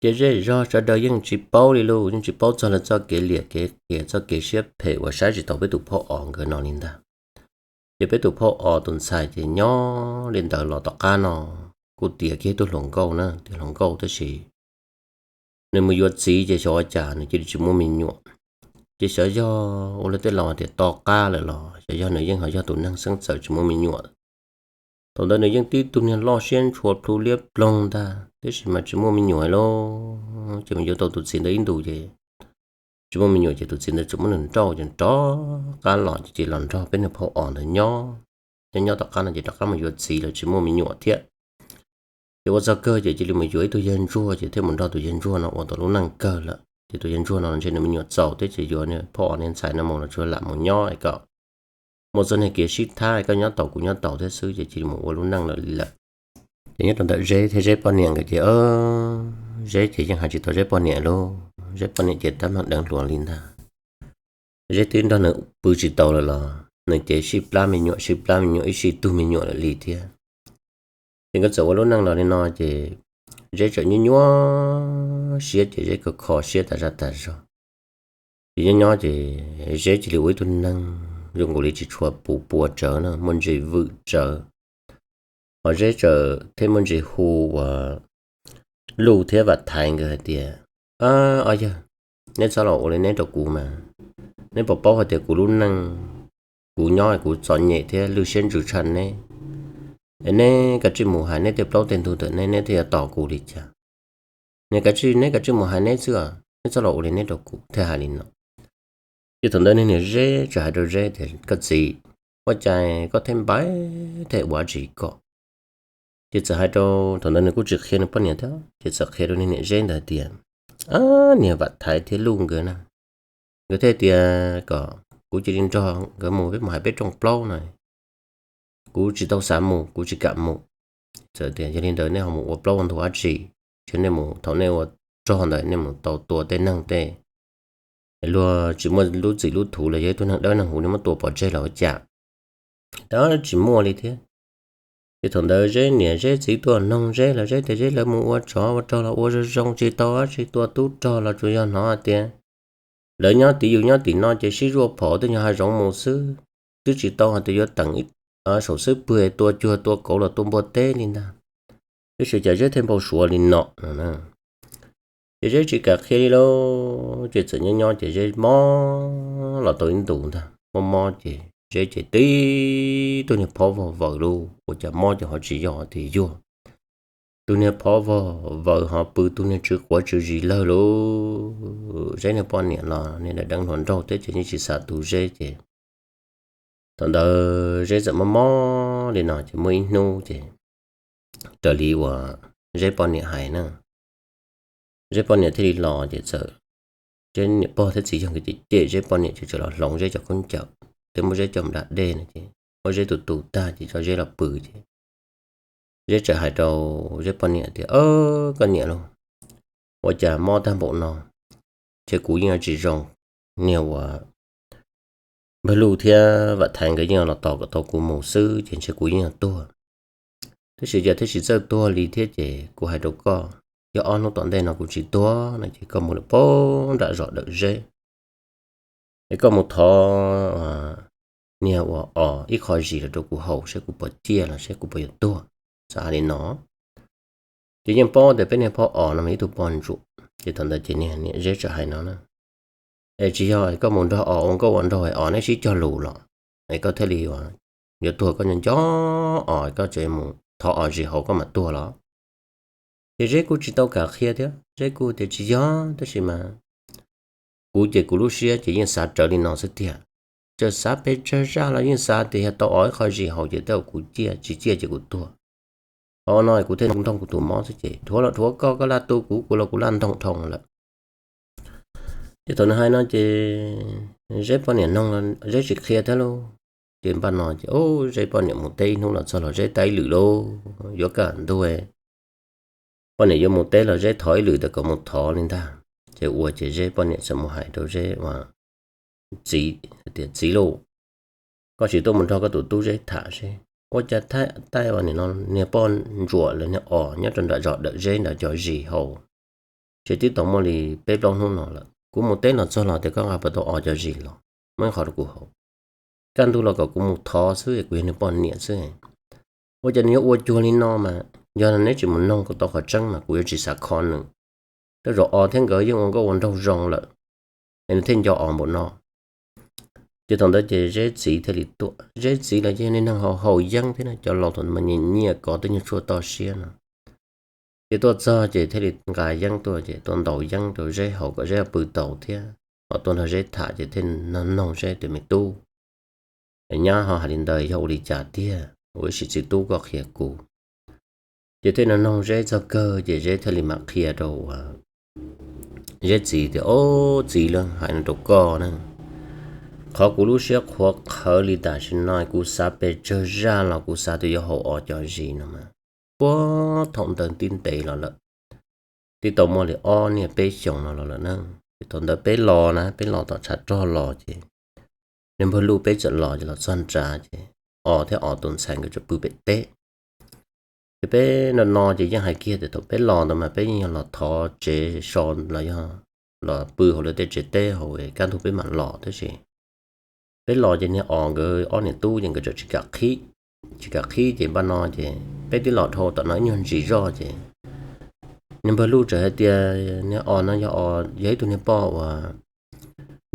Ces zej zog sawv daws yeej tsis paub li lauj, yeej tsis paub txog lawv txoj kev liam kev qias, txoj kev siab phem uas saib tsis taus peb tus phauj Os nkawd no li ntag. Ces peb tus phauj Os tus ntxhais ces nyob li ntawd los tom qab no kuj tiav kiag ib tug hluas nkauj na, tiav hluas nkauj tab sis nws mus yuav txiv ces xyov ua cas nws cia li tsis muaj me nyuam. Ces xyov yog ua luag tej laus tias to qab lawm los xyov yog nws yeej ho yog tus neeg xeeb txawm tsis muaj me nyuam. Thaum ntawd nws yeej tib tug niag loj siab ntshua plhu liab ploog ntag, tab sis mas tsis muaj me nyuam lauj. Ces mus yuav tau tus txiv ntawd ib ntus ces tsis muaj me nyuam ces tus txiv ntawd txawm muab nws nrauj ces rov qab los ces los nrog peb niag phauj Os ntawd nyob. nyob nyob tom qab no ces rov qab mus yuav txiv lawm tsis muaj me nyuam thiab. Ces ua txog kawg ces cia li mus yuav ib tug yawg ntsuag ces thiaj mus nrog tus yawg ntsuag no ua tau lub neej kawg lawm. Ces tus yawg ntsuag no ntshe nws me nyuam txaus thiab ces yuav niag phauj Os niag ntxhais no mus los tsuas lam mus nyob es kom muaj txoj niag kev sib thab es koj nyob taus kuv nyob taus thiab xwb ces cia li mus ua lub neej lawm li lawm. Ces nyob rau ntawm Zeb thiab Zeb poj niam nkawd ces, Zeb ces yeej hais tsis tau Zeb poj niam lauj, Zeb poj niam ces tab meeg deev hluas li ntag. Zeb twb nrog nws pw tsis tau lawm los nws ces sib plab me nyuam sib plab me nyuam ib sij tug me nyuam lawm li thiab. Ces nkawd txawm ua lub neej los li no ces Zeb txawm nyuaj nyuaj siab ces Zeb kho kho siab tas zaj tas zog. Ces nyob nyob ces Zeb cia li ua ib tug neeg zoo nkaus li tsis tshua puv pua tsawv na, muaj ntsis vwm tsawv. Ho Zeb txawm thiaj muaj ntsis hu uas Luj thiab Vam Thaiv nkawd hais tias, Ob yawg, neb txhob los ua li neb rau kuv mas, neb puas paub hais tias kuv lub neej, kuv nyob kuv txom nyem thiab lwj siab ntsws tshaj neb. Es neb kav tsij mus hais neb tej plaub tej ntug ntawm neb, neb thiaj yuav tos kuv li cas? Neb kav tsij, neb kav tsij mus hais neb xwb os, neb txhob los ua li neb rau kuv, thiaj hais li no. Ces thaum ntawd niag niam Zeb txawm hais rau Zeb tias, Koj txiv, ua cas koj thiaj npaiv thiaj ua tsis kom? Ces txawm hais rau, thaum ntawd nws kuj tsis qhia nws poj niam thiab, ces txawm qhia rau niag niam Zeb ntawd hais tias, Ab, niag Vam Thaiv thiab Luj nkawd na, nkawd thiaj tias kom kuv cia li nrog nkawd mus, peb mus hais peb rooj plaub no, kuv tsis tau xav mus, kuv tsis kam mus. Txawm tias, Yog li ntawd nej ho mus ua plaub ua ntug dab tsi? Ces nej mus, thaum nej ua rog ntawd nej mus tau tua tej neeg tej luag tsis muaj lub txim lub thuv los yog ib tug neeg dawb neeg huv nej muab tua pov tseg los ua cas? Tab tsis muaj li thiab. Ces thaum ntawd Zeb niam Zeb txiv tuaj noog Zeb los Zeb tias Zeb lawv mus ua tsov ua rog los ua zoo zoo tsis tau dab tsi, tua tub rog los tsuas yog hnov hais tias lawv nyob tim yus nyob tim no ces sib zuaj phom twb yog hav zoov mus xwb, twb tsis tau hais tias yuav teem saum xub pwg tua cuag tua kauv los tua npua teb li ntag. Tab sis cas Zeb thiaj npau suav li no no. Ces Zeb tsis kam qhia li lauj, ces txawm nyob nyob ces Zeb mob los tau ib ntus ntag, mob mob ces Zeb ces tib tug niag phob vog vawv lauj, ua cas mob ces ho tsis yog tias yuag. Tus niag phob vog vawv ho pw tus niag tsw quav tsw zis lawg lauj. Zeb niag poj niam los niag deev hluas nraug thiab ces yeej tsis xav tu Zeb ces thaum ntawd Zeb txawm mob mob li no ces muaj ib hnub ces raws li uas Zeb poj niam hais na, Zeb poj niam thiaj li los ces txawm, Zeb niam pog thiab txiv yog nkawd ces cem Zeb poj niam ces txawm los hloov Zeb cov khaub ncaws thiab muab Zeb coj mus da dej no ces muab Zeb tus tus tag ces coj Zeb los pw ces Zeb txawm hais rau Zeb poj niam tias, Koj niam lauj, ua cas mob tag npaum no, ces kuv yeej tsis zoo, niag uas Npawg Luj thiab Vam Thaiv nkawd yeej los tos kom tau kuv mus xwb ces ntshe kuv yeej tuag. Tab sis cas thiaj tsis txawj tuag li thiab ces kuv hais rau koj, yog ob hnub tom ntej no kuv tsis tuag no ces koj mus lawm puag nram zos Dawm Zeb es koj mus thov niag uas Os ib qho zis los rau kuv haus saib kuv puas ciaj los saib kuv puas yuav tuag. Txawm hais li no ces yeej paub tias peb niag phob Os no mas ib tug poj ntsuam. Ces thaum ntawd ces niag niam Zeb txawm hais no na, Es tsis yog koj mus nrog Os ua nkauj ua nraug es Os neb sib cog lus los es koj thiaj li yuav tuag, koj nco nco Os koj tseem mus thov Os zis haus koj mam tuag los? Ces Zeb kuj tsis tau kam qhia thiab, Zeb kuj tias tsis yog, tab sis mas kuv ces kuv lub siab ces yeej xav rawv li no xwb tiag. Txawm xav pes tsawg zaj los yeej xav tias yog tau Os ib qho zis haus ces tej zaum kuv ciaj, tsis ciaj ces kuv tuag. Qhov no kuv thiaj nrog kuv tus mob xwb ces dhuav los dhuav koj, koj laj tu kuv, kuv los kuv laj ntoog dhau lawm. Ces thaum nws hais no ces Zeb poj niam noog, Zeb tsis qhia thiab lauj. Ces npaj no ces Zeb poj niam mus teb ib hnub los txog los Zeb tau ib lwm lauj, yuav kaj ntug. Poj niam yuav mus teb los Zeb thov ib lwm tias kom mus thov li ntag. Ces ua ces Zeb poj niam txawm mus hais rau Zeb ua txiv tias, Txiv lauj, koj tsis tuaj mus nrog koj tus tub Zeb tham seb ua cas thaij ua nim no niag poj ntsuam lawv niag Os nyob rau nram zos Dawm Zeb ntawd cov zis haus, ces twb tau muaj li peb plaub hnub no lawm. Kuv mus teb los txog los tias koj nqa puas tau Os cov zis los, muaj ib qho rau kuv haus. Kaj ntug los kom kuv mus thov xwb, kuv yog nws poj niam xwb. Ua cas nws yuav ua cuag li no mas, yog neb tsis mus noog kom tau qhov tseeb mas kuv yuav tsis xav kho nws. Tej zaum Os thiab nkawd yeej ua nkauj ua nraug zoo lawm es nws thiaj nco Os npaum no. Ces thaum ntawd ces Zeb txiv thiaj li tuaj. Zeb txiv los yog niag neeg haus haus yeeb thiab na, cov laus thaum ntawd mas nyiam nyiam kov tej nyuag tshuaj toj siab no. Ces tuaj txog ces thiaj li nqa yeeb tuaj ces tuaj ntaus yeeb rau Zeb haus kom Zeb pw tau thiab, ho tuaj nrog Zeb tham ces thiaj noog Zeb tias, Me tub, Nyab ho hais li ntawd yog ua li cas tiag, ua ib sim txiv tub koj qhia kuv. Ces thiaj no noog Zeb txog kawg ces Zeb thiaj li mam qhia rau Zeb txiv tias, Ob, txiv, lawv hais no rau koj na, qhov kuv lub siab qhuav qhawv li tam sim no kuv xav pes tsawg zaj los kuv xav tias yuav haum ob cov zis no mas puag thaum ntawd tib ntev los lawm, twb tau muaj li ob niaj peb xyoos no los lawm na. Ces thaum ntawd peb los na, peb los tom tshav rog los ces niag npawg Luj peb txawm los ces los txog nrad ces Os thiab Os tus ntxhais nkawd tseem pw pem teb. Ces peb no no ces yeej hais kiag tias thaum peb los ntawd mas peb yeej yog los thov tsev so los yog los pw hauv lawv tej tsev teb hauv kaj ntug peb mam los tab sis peb los ces niag Os nkawd ob niam tub ces nkawd tseem tsis kam qhib, tsis kam qhib ces npaj no ces peb twb los dhau tom no ib nyuag ntsis zoj ces niag npawg Luj txawm hais tias niag Os no yog, yog ib tug niag poj uas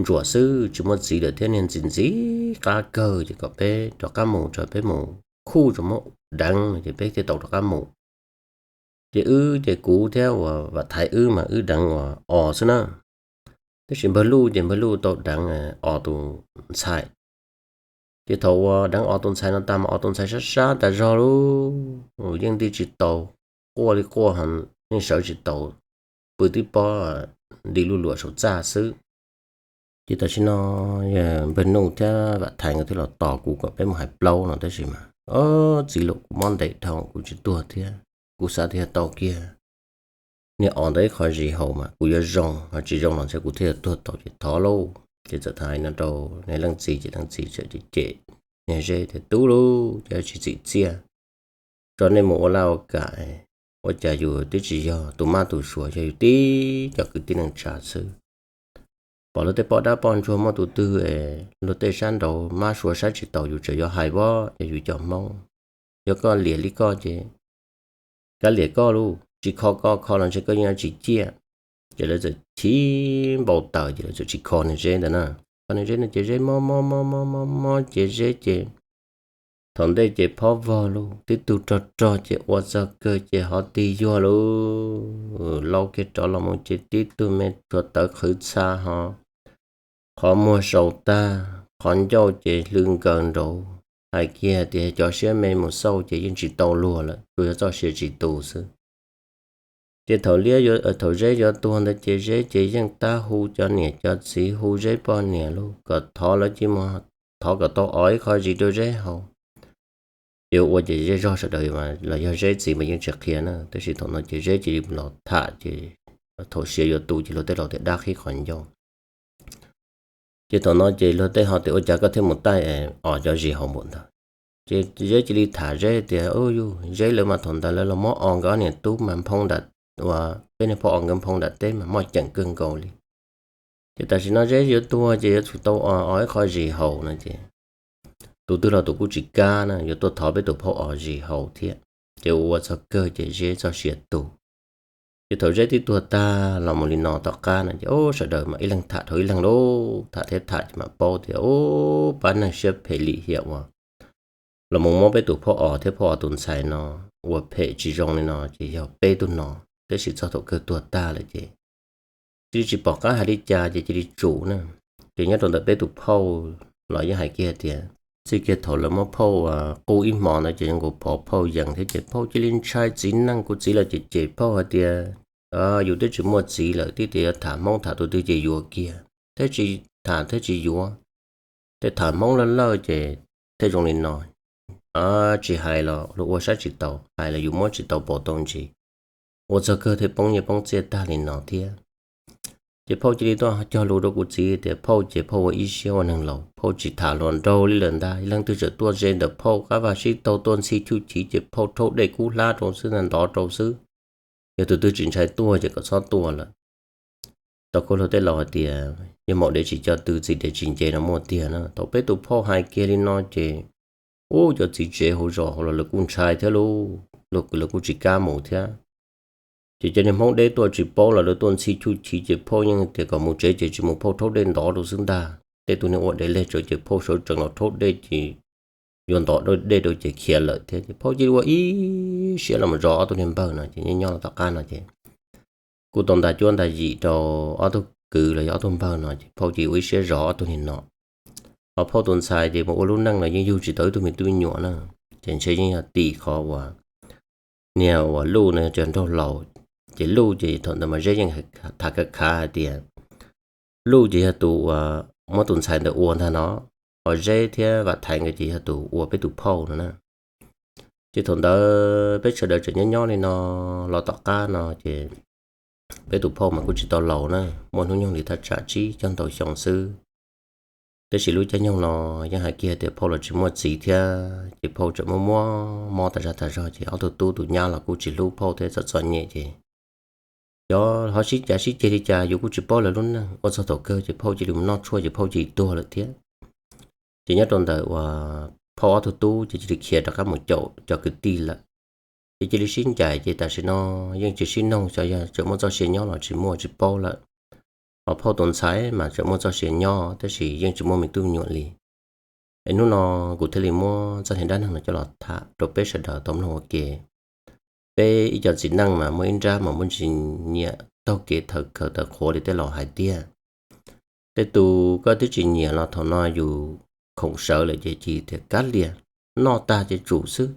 ntsuam xwb tsis muaj txiv lawm thiab niag ntxim ntxim qab kawg ces kom peb rov qab mus, rau peb mus khuj rau muab deev no ces peb thiaj tau rov qab mus. Ces wb ces kuv thiab uas Vam Thaiv wb mas wb deev uas Os xwb na. Tab sis npawg Luj ces npawg Luj tau deev Os tus ntxhais. Ces thaum uas deev Os tus ntxhais no tas mas Os tus ntxhais sab sab tas zog lauj, yeej nti tsis tau, quaj li quaj, yeej sawv tsis tau, pw tib pob nti luj luam saum txaj xwb. Ces tam sim no npawg Nuj thiab Vam Thaiv nkawd thiaj los tos kuv kom peb mus hais plaub no tab sis mas, o, txiv, los kuv mob ntev dhau kuv tsis tuag thiab, kuv xav tias yog tau kiag niag Os ntawd ib qho zis haus mas kuv yuav zoo, ho tsis zoo los ntshe kuv thiaj yuav tuag tau ces thov lauj. Ces txawm hais no rau niag leej txiv ces leej txiv txawm cem cem niag Zeb tias, Tub lauj, ces tsis txim txiaj, tso nej mus ua laj ua kam, ua cas yus twb tsis yog tus mab tus suav, yog yus tib cov kwv tij neej tsa xwb. Pom luag tej poj dab poj ntsuag muaj tus twg es luag tej sab nraud mab suav saib tsis taus yus tseem yuav hais vov, yog yus cov Hmoob. Yog koj liam li koj ces kav liam koj lauj, tsis kho koj, kho los ntshe koj yeej tsis ciaj. Ces lawv txawm chim npau taws ces lawv txawm tsis kho niag Zeb ntawd na. Kho niag Zeb no ces Zeb mob mob mob mob mob mob ces Zeb ces thaum ntej ces phob vog lauj, tib tug rog rog ces ua txog kawg ces ho tig yuag lauj, laub kiag rov los mus ces tib tug me tshuav tawv qhwv txha ho qhov muag sau tag, qhov ncauj ces hlw nkaws nraud. Hais kiag tias cov siab me mus xauj ces yeej tsis tau luag lawm, tsuas yog txoj sia tsis tu xwb. Ces thaum liab, thaum Zeb yuav tuag ntawd ces Zeb ces yeej tab hu cov niam cov txiv, hu Zeb poj niam lauj, kom thov lawv cia li mus thov kom tau Os ib qho zis rau Zeb haus. Ces ua ces zej zog sawv daws los yog Zeb txiv mas yeej tsis qhia na, tab sis thaum no ces Zeb cia li los tham ces thaum sia yuav tu ces luag tej laus tias dab qhib qhov ncauj. Ces thaum no ces luag tej ho tias ua cas koj thiaj mus taij Os cov zis haus npaum ntawd. Ces Zeb cia li tham Zeb tias, Zeb lawv mas thaum ntawd lawv los muab Os nkawd ob niam tub mas nphoo nram, uas peb niag phauj Os nkawd nphoo nram teb mas muaj ceem kawg nkaus li. Ces tam sim no Zeb yuav tuag ces yuav tsum tau Os ib qho zis haus no ces tus twg los tus kuj tsis kam na, yuav tuaj thov peb tus phauj Os zis haus thiab. Ces ua txog kawg ces Zeb txoj sia tu. Ces thaum Zeb twb tuag tag los mus li no tom qab no ces sawv daws mas ib leeg tham dhau ib leeg lauj, tham thiab tham ces mam paub tias, u, pab neeg siab phem lim hiam uas los mus muab peb tus phauj Os thiab phauj Os tus ntxhais no ua phem tsis zoo li no ces yog peb tug no, tab sis txog thaum kawg tuag tag lawm ces cia li tsis pom qab hais li cas ces cia li tsum na. Ces nyob rau ntawm peb tus phauj los yeej hais kiag tias, txij kiag thaum lawv muab phauj qub ib hmo ntawd ces zoo nkaus phov phauj yees thiab ces phauj cia li ntshai txiv neej. Kuv txiv los cem cem phauj hais tias, yus twb tsis muaj txiv lawm, tib tias yuav tham Hmoob tham tus twg ces yuav kiag, thiab tsis tham thiab tsis yuav. Tej tham Hmoob lawj lawj ces thiaj zoo li no. Tsis hais los luag ua saib tsis taus, hais los yus muab tsis tau paus tau ntsis, ua txog kawg thiaj poob nyiaj poob txiaj tag li no thiab. Ces phauj cia li tuaj cog lus rau kuv txiv tias phauj ces phauj ua ib siab ua neeg laus, phauj tsis tham hluas nraug li lawm ntag. Leej twg txawm tuaj ze ntawm phauj qab vaj sib taug tuaj ntxhi chub chiv ces phauj rhaub dej kub hlab rau xwb ntag, ntov rau xwb. Yog tus twg tsis ntshai tuaj ces kom txhob tuaj lawm. Tau kuv luag tej laus hais tias yog maum dev tsis coj tw, txiv dev tsis nce no muaj tiag na. Thaum peb tus phauj hais kiag li no ces, ub, cov txiv tsev hauv zos hauv los lawv kuj ntshai thiab lauj, lawv kuj tsis kam mus thiab. Ces cov niag Hmoob deb tuaj tsis paub los lawv tuaj ntxhi chub chiv ces phauj yeej tias kom mus tsev ces tsis mus, phauj rhaub dej ntov rau xwb ntag. Tej tug niag ua dev leg tsawv ces phauj sawv tsees los rhaub dej ces yuav ntov dej rau ces khiav lawm thiab. Ces phauj cia li ua ib siab los mus zov ob tug niag npawg no ces nyob nyob los tom qab no ces kuj tau nta cuab nta yim rau ob tug kwv los yog ob tug npawg no ces phauj cia li ua ib siab zov ob tug niag no. Ho phauj tus ntxhais ces mus ua lub neej los yeej yug tsis tau ib tug me tub me nyuam na, ces ntshe yeej yog tim qhov uas niag uas Luj no tseem nraug laus, ces Luj ces thaum ntawd mas Zeb yeej tham khav khav hais tias Luj ces yog tus uas muab tus ntxhais ntawd ua ntag no, ho Zeb thiab Vam Thaiv nkawd ces yog tus ua peb tus phauj no na. Ces thaum ntawd peb sawv daws tseem nyob nyob li no, los tom qab no ces peb tus phauj mas kuj tsis tau laus na, muaj hnub nyoog li thaj tsam tsib caug ntau xyoo xwb. Tab sis lub caij nyoog no yeej hais kiag tias phauj los tsis muaj txiv thiab, ces phauj tseem muaj muab mob tas zog tas zog, ces ob tug tub tus nyab los kuj tsis hlub phauj thiab, txom txom nyem ces cov ho sib cav sib ceg li cas yus kuj tsis paub lawv lub neej. Ua txog thaum kawg ces phauj cia li mus noj tshuaj ces phauj cia li tuag lawm thiab. Ces nyob rau ntawm uas phauj ob tug tub ces cia li khiav rov qab mus caum cov kwv tij lawm. Ces cia li sib ncaim ces tam sim no yeej tsis sib noog xyov yog tseem muaj txoj sia nyob los tsis muaj tsis paub lawm. Ho phauj tus ntxhais mas tseem muaj txoj sia nyob tab sis yeej tsis muaj me tub me nyuam li. Es hnub no kuv thiaj li muab txoj niag dab neeg no coj los tham rau peb sawv daws tau mloog ua ke. Peb ib co txiv neej mas muaj ib nrab mas muaj ntsis nyiam taug kev thawm khaws tawv qhuav li tej laus hais tiag. Tej tus koj twb tsis nyiam los thaum no yus khoom sawv lawm ces cia li tias kab lias, noj tag ces tsum xwb.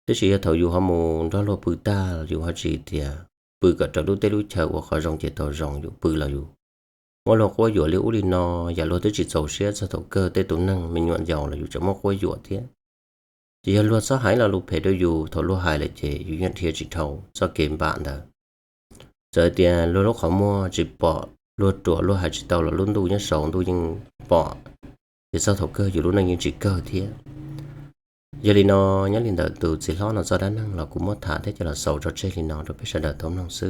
Tab sis yog thaum yus ho mus nrog luag pw tag yus ho tsis tias pw kom raws lub teb lub chaw ua qhov zoo ces tau zoo, yus pw los yus muab luag quab yuam li ub li no, yam luag twb tsis txaus siab txog thaum kawg tej tus neeg me nyuam yaus los yus tseem muab quab yuam thiab. Ces yog luag txhob hais lo lus phem rau yus, thaum luag hais lawm ces yus yeej dhia tsis dhau txoj kev npam ntawd. Txawm tias luag lub qhov muag tsis pom, luag ruam luag hais tsis tau los lub ntuj nyob saud ntuj yeej pom, ces txog thaum kawg yus lub neej yeej tsis kawg thiab. Yog li no, nyob li ntawm tus txiv hlob no txoj dab neeg los kuv muab tham thiab coj los xaus tso tseg li no rau peb sawv daws tau mloog xwb.